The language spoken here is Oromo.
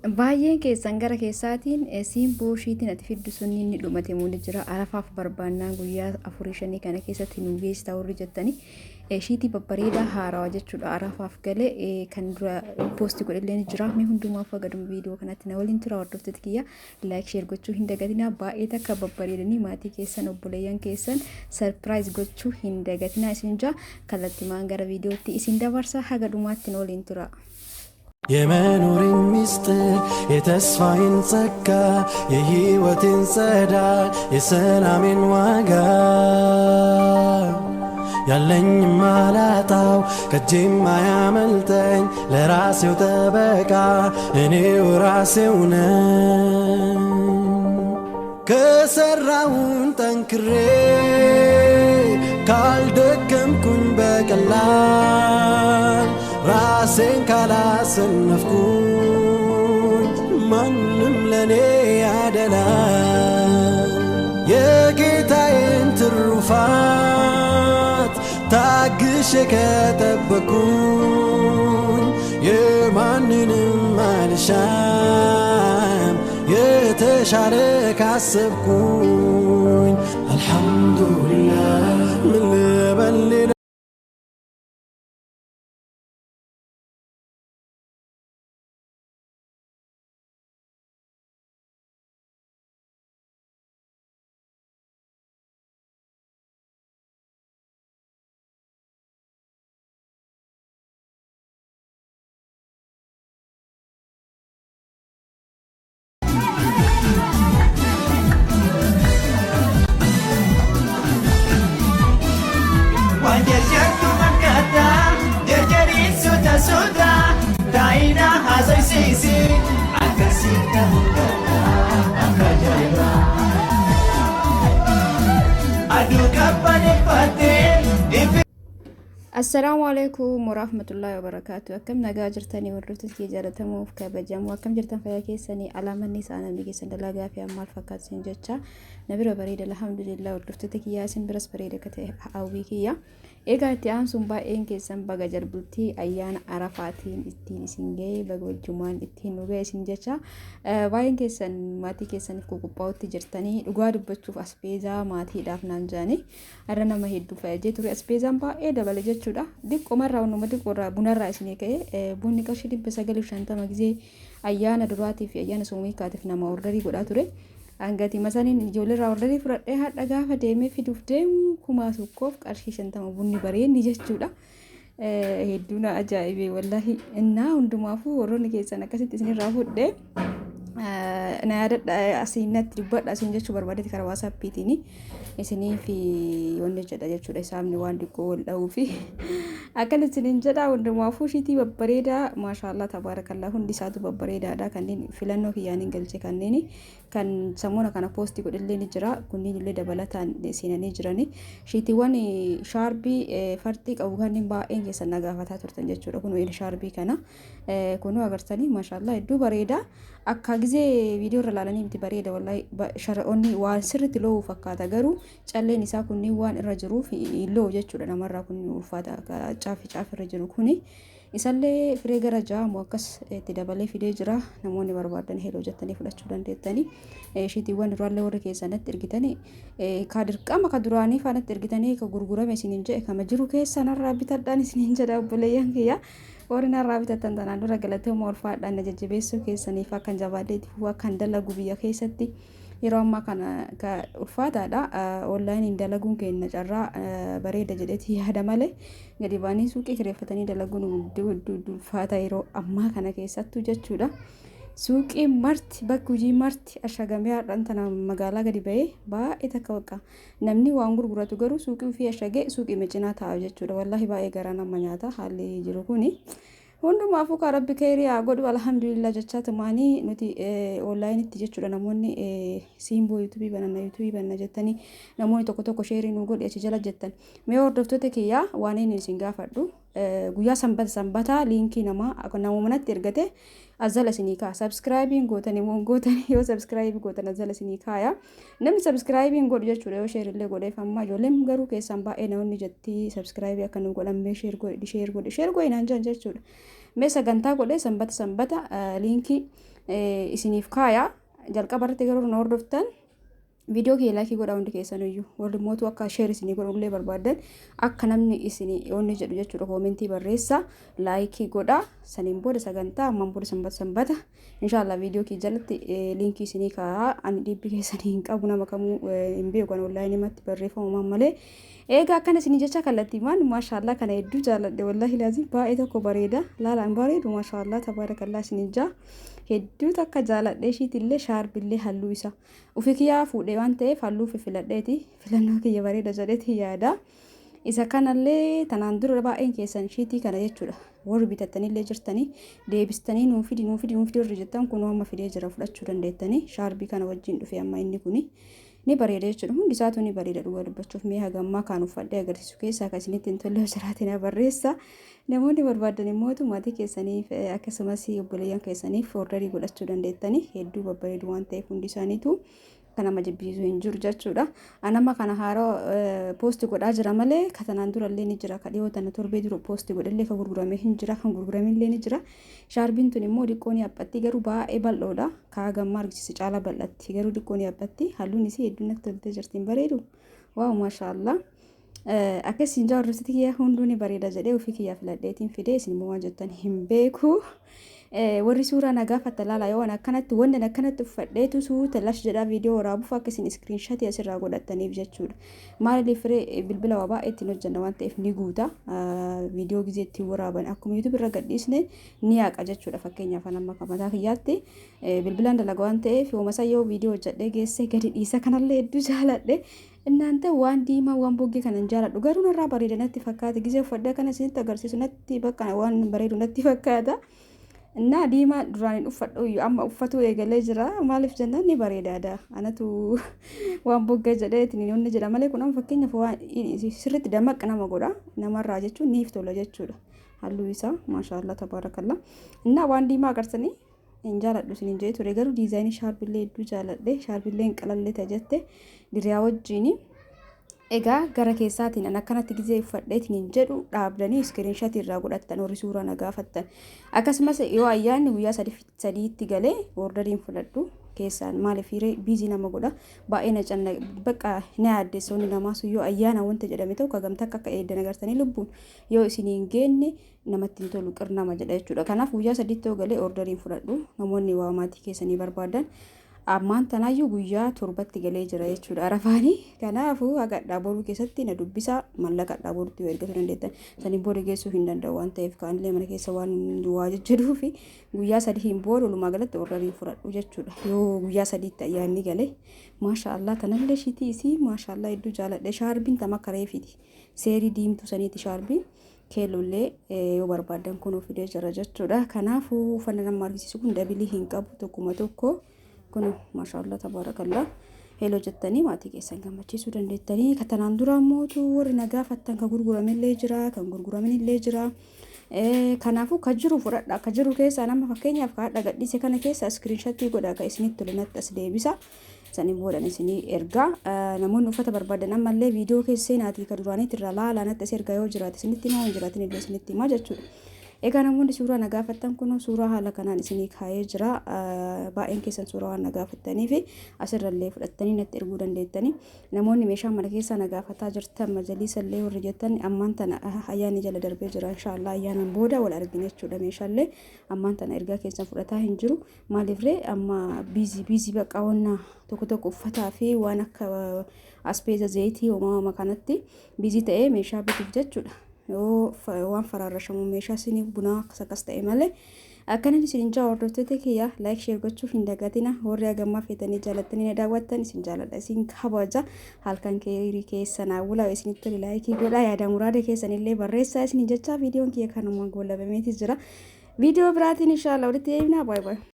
Baay'een keessan gara keessaatiin simboo ishiitiin ati fiddu sun inni dhumate muuni jira. Arafaaf barbaannaa guyyaa afurii shanii kana keessatti nu geessita warri jettanii ishiitii babbareedaa haarawaa jechuudha. Arafaaf galee kan dura poosti godhellee ni jira. Mee hundumaaf gaduma viidiyoo kanatti na waliin tura hordoftoota kiyya, like, share gochuu hin dagatinaa. Baay'ee takka babbareedanii maatii keessan, obboleeyyan keessan surprise gochuu hin dagatinaa isin jaa. Kallattimaan gara viidiyootti isin dabarsa, haga dhumaatti na waliin tura. የመኖሬን ሚስጥር፣ የተስፋዬን ጸጋ፣ የሕይወቴን ጸዳል፣ የሰላሜን ዋጋ፣ ያለኝ ማላጣው ከእጄም አያመልጠኝ፣ ለራሴው ጠበቃ እኔው ራሴው ነኝ። ከሰራውን ጠንክሬ ካልደከምኩኝ በቀላል ራሴን ካላሰነፍኩኝ ማንም ለኔ ያደላል። የጌታዬን ትሩፋት ታግሼ ከጠበቅኩኝ የማንንም አልሻም የተሻለ ካሰብኩኝ። አልሐምዱሊላህ ምን ልበል ሌላ? Waan jarjartu fakkaata, jarjariin suuta suuta, taa'ina haasofsiisi, akkasiin ta'uu akka ajaa'ibaa. Aduu qabbaneeffattee ifi. Assalaamu alaikum warahmatullahi wabarakaatu. Akkam nagaa jirtanii, hordoftoota kee jaallatamuuf kabajamoo? Akkam jirtan? Fayyaa keessanii? Alaamanni isaa namni keessan dalagaa fi maal fakkaatu isin jecha. Na bira bareeda, alhamdulillah. Hordoftoota kiyyaa, isin biras bareeda akka ta'e hawwii kiyya. Egaa itti aansuun baay'een keessan baga jalbultii ayyaana Arafaatiin ittiin isin ga'e, baga wajjumaan ittiin nu ga'e isin jecha. Baay'een keessan maatii keessaniif qophaa'utti jirtanii. Dhugaa dubbachuuf asbeezaa maatiidhaaf naan jedhanii har'a nama hedduu fayyadee ture. Asbeezaan baay'ee dabale jechuudha. Diqqoomarraa, onnuma diqqoorraa bunarraa isinii ka'e, bunni qarshii 950 gizee ayyaana duraatii fi ayyaana soomiikaatiif nama orderii godhaa ture. Hangatii masaniin ijoolleerraa orderii fudhadhee hadha gaafa deemee fiduuf deemu 1000f qarshii 50 bunni bareenni jechuudha. Hedduu na ajaa'ibee wallaahi. Innaa hundumaafuu warroonni keessan akkasitti isinirraa fudhee na yaadadha, asiin natti dubbadha asiin jechuu barbaadeeti. Karaa WhatsAppiitiin isinii fi wanni jedha jechuudha. Isaamni waan xiqqoo wal dha'uu fi akkan isiniin jedha. Hundumaafuu shiitii babbareedaa, maashaallah tabaarakallaa, hundi isaatu babbareedaadha. Kanneen filannoo kiyyaaniin galche, kanneen kan samoona kana poostii godhellee ni jira. Kunniin illee dabalataan seenanii jirani. Shiitiiwwan shaarbii farxii qabu kanneen baay'een keessan na gaafataa turtan jechuudha. Kun shaarbii kana kunuu agartanii, maashaallah, hedduu bareeda. Akka gizee viidiyoo irra ilaalanii miti, bareeda wallahi. Shara'oonni waan sirriitti lo'uu fakkaata, garuu calleen isaa kunniin waan irra jiruuf lo'u jechuudha namarraa. Kun ulfaata, caafi caafi irra jiru kuni. Isallee firee gara ja'amu akkas itti dabalee fidee jira. Namoonni barbaadan heloo jettanii fudhachuu dandeettanii. Shiitiiwwan duraallee warri keessanatti ergitanii, ka dirqama ka duraanii faanatti ergitanii ka gurgurame isiniin jedhe, kama jiru keessa narraa bitadhaan isiniin jedha. Obboleeyyan kiyya warri narraa bitattan tanaan dura galatooma, ulfaadhaan. Na jajjabeessuu keessaniif akkan jabaadhee itti fufuu, akkan dalagu. Biyya keessatti yeroo ammaa kana ka ulfaataadha. Onlaayiniin dalaguun keenya carraa bareeda jedheeti yaada malee gadi ba'anii suuqii kireeffatanii dalaguun hedduu hedduu ulfaata yeroo ammaa kana keessattuu jechuudha. Suuqiin marti, bakki hojii marti ashagamee har'aan tana magaalaa gadi ba'ee baay'ee takka bakka namni waan gurguratu garuu suuqii ofii ashagee suuqii cinaa taa'a jechuudha. Wallaahi baay'ee garaa nama nyaata haalli jiru kuni. Hundumaafuu kaa Rabbi kheyrii haa godhu, alhamdulillah jechaa tumaanii nuti onlaayinitti jechuudha. Namoonni siimboo yuutuubii bananna, yuutuubii bananna jettanii, namoonni tokko tokko sheerii nu godhi achi jala jettan. Mee hordoftoota kiyyaa, waan inni isin gaafadhu, guyyaa sanbata sanbataa liinkii namaa nama manatti ergate azala isinii kaa. Subscribeiin gootanii moo gootanii? Yoo subscribe gootan azala isinii kaaya. Namni subscribeiin godhu jechuudha yoo share illee godheef. Amma ijoolleen garuu keessaan baay'ee namoonni jetti subscribe akka nu godhan, mee share godhi, share godhi, share godhi naan jedhan jechuudha. Mee sagantaa godhee sanbata sanbata liinkii Isiniif kaaya. Jalqaba irratti garuu na hordoftan viidiyoo kiyya like godhaa hundi keessaniyyuu. Warri mootu akka share isinii godhullee barbaadan, akka namni isinii onni jedhu jechuudha, comment barreessa, like godhaa. Saniin booda sagantaa ammaan booda Sanbata Sanbata inshaallah viidiyoo kiyya jalatti link isinii kaa'aa. Ani dhibbi keessanii hin qabu, nama kamuu hin beeku, kan online matti barreeffamumaan malee. Egaa akkana isinii jecha kallattiimaan, maashaallah, kana hedduu jaalladhe. Wallaahi laazim baay'ee tokko bareeda. Laalaan bareedu, maashaallah tabaarakallaa isinii jaa. Hedduu takka jaaladhe. Ishiitillee shaarbillee halluu isa ufi kiyyaa fuudhee waan ta'eef halluu fi filadheeti, filannoo kiyya bareeda jedheeti yaada. Isa kanallee tanaan dura baay'een keessan shiitii kana jechuudha warri bitattanillee jirtanii, deebistanii nuu fidi, nuu fidi, nuu fidi warri jettan, kunoo amma fidee jira, fudhachuu dandeettanii. Shaarbii kana wajjin dhufe. Amma inni kuni ni bareeda jechuudha. Hundi isaatu ni bareeda dhugaa dubbachuuf. Mee hagammaa kaan uffadhee agarsiisu keessaa kan isinitti hin tolle jiraate na barreessa. Namoonni barbaadan immoo maatii keessaniif akkasumas obboleeyyan keessaniif order godhachuu dandeettanii. Hedduu babbareedu waan ta'eef hundi isaaniitu kan nama jibbisiisu hin jiru jechuudha. Anama kana haaroo post godhaa jira malee katanaan durallee ni jira. Ka dhiyoo tana torbee dura post godhallee kan gurguramee hin jira, kan gurguramillee ni jira. Shaarbiin tun immoo xiqqoo ni haphatti, garuu baay'ee bal'oodha. Kaa gammaa argisiisa caala bal'atti, garuu xiqqoo ni haphatti. Halluun isii hedduu natti toltee jirti, hin bareedu. Wow, maashaallah. Akkasiin jaa hordoftoota kiyya, hunduu ni bareeda jedhee ofii kiyyaa filadheetiin fidee, isin immoo waan jettan hin beeku. Warri suuraa na gaafatta laala, yoo akkanatti wanni akkanatti uffadheetu suuta lash jedhaa viidiyoo waraabuuf akka isin screenshot asirraa godhattaniif jechuudha. Maaliif firee bilbila waa baay'ee ittiin hojjenna waan ta'eef ni guuta. Viidiyoo gizee ittiin waraaban akkuma YouTube irra gadhiisne ni haqa jechuudha. Fakkeenyaaf amma akka mataa kiyyaatti bilbilaan dalaga waan ta'eef yoomasa yoo viidiyoo hojjedhee geessee gadi dhiisa. Kanallee hedduu jaaladhe. Innaante waan diimaa waan boggee kana hin jaaladhu, garuu narraa bareeda natti fakkaata. Gizee uffadhee kana isinitti agarsiisu natti bakka waan bareedu natti fakkaata. Innaa diimaa duraan hin uffadhu iyyuu amma uffatu eegalee jira. Maaliif jennaan ni bareedaadha. Anatu waan boggee jedheetiin inni jedha malee kun amma fakkeenyaaf waan sirriitti dammaqa nama godha. Namarraa jechuun niif tola jechuudha. Halluu isaa maashaallah tabaarakallaa. Innaa waan diimaa agartanii hin jaaladhu isin hin jee ture, garuu design shaarbillee hedduu jaaladhe. Shaarbillee hin qalallee jette diriyaa wajjiini. Egaa gara keessaatiin an akkanatti gizee uffadheetiin hin jedhu dhaabdanii screenshot irraa godhattan warri suuraa na gaafattan. Akkasumas yoo ayyaanni guyyaa sadiitti galee orderiin fudhadhu keessaan. Maaliif hiree busy nama godha, baay'ee na canna, bakka na yaaddeessonni namaa sun. Yoo ayyaana wanta jedhame tokko hagamta akka eeddan agartanii lubbuun yoo isin hin geenne namatti hin tolu, qir nama jedha jechuudha. Kanaaf guyyaa sadiitti yoo galee orderiin fudhadhu. Namoonni waa maatii keessanii barbaadan, ammaan tanaayyuu guyyaa 7tti galee jira jechuudha Arafaanii. Kanaafuu hagadhaa boruu keessatti na dubbisaa, mallaqa borutti yoo ergachuu dandeettan. Saniin booda geessuu hin danda'u waan ta'eef, kaanillee mana keessa waan waa jejjedhuu fi guyyaa 3n booda walumaa galatti orderiin fudhadhu jechuudha. Yoo guyyaa sadiitti ayyaanni galee, maasha Allah, tanallee shitii isii maasha Allah hedduu jaaladhe. Shaarbiin tama kareefiti, seerii diimtuu saniiti. Shaarbiin keellollee yoo barbaadan kunuu fidee jira jechuudha. Kanaafuu uffannaa nama argisiisu kun double hin qabu, tokkuma tokko. Kun maashaallah tabaarakallaa, hello jettanii maatii keessan gammachiisuu dandeettanii. Katanaan dura mootu warri na gaafattan, kan gurguramillee jira, kan gurguraminillee jira. Kanaafuu ka jiru fudhadha. Ka jiru keessaa nama fakkeenyaaf ka hadha gadhiise kana keessa screenshot godha, ka isinitti tole natti as deebisa. Saniin boodan isinii ergaa. Namoonni uffata barbaadan ammallee viidiyoo keessa seenaatii ka duraaniitti irraa laalaa natti as ergaa. Yoo jiraate isinitti himaa, yoo jiraatin illee isinitti himaa jechuudha. Egaa namoonni suuraa na gaafattan, kun suuraa haala kanaan isinii kaa'ee jira. Baay'een keessan suuraa waan na gaafattanii fi asirrallee fudhattanii natti erguu dandeettanii. Namoonni meeshaa mana keessaa na gaafataa jirtan, majaliisallee warri jettan, ammaan tana ayyaanni jala darbee jira. Inshaallah ayyaanan booda wal argina jechuudha. Meeshaalee ammaan tana ergaa keessan fudhataa hin jiru. Maaliif ree amma busy busy bakka wanna tokko tokko uffataa fi waan akka aspeeza, zayitii homaa kanatti busy ta'ee meeshaa bituuf jechuudha. Yoo waan faraarrashamu meeshaa sinii bunaa akkas akkas ta'e malee. Akkanan isin jaa, hordoftoota kiyya, like share gochuu hin dagatina. Warri hagammaa feetanii jaalattanii na daawwattan, isin jaaladha, isin kabaja. Halkan keerii keessa naa bulaa. Isinitti tole like godhaa, yaada muraada keessanillee barreessaa isin jechaa, viidiyoon kiyya kanumaan goolabameeti jira. Viidiyoo biraatiin inshaalla walitti deebinaa. Baay'ee baay'ee.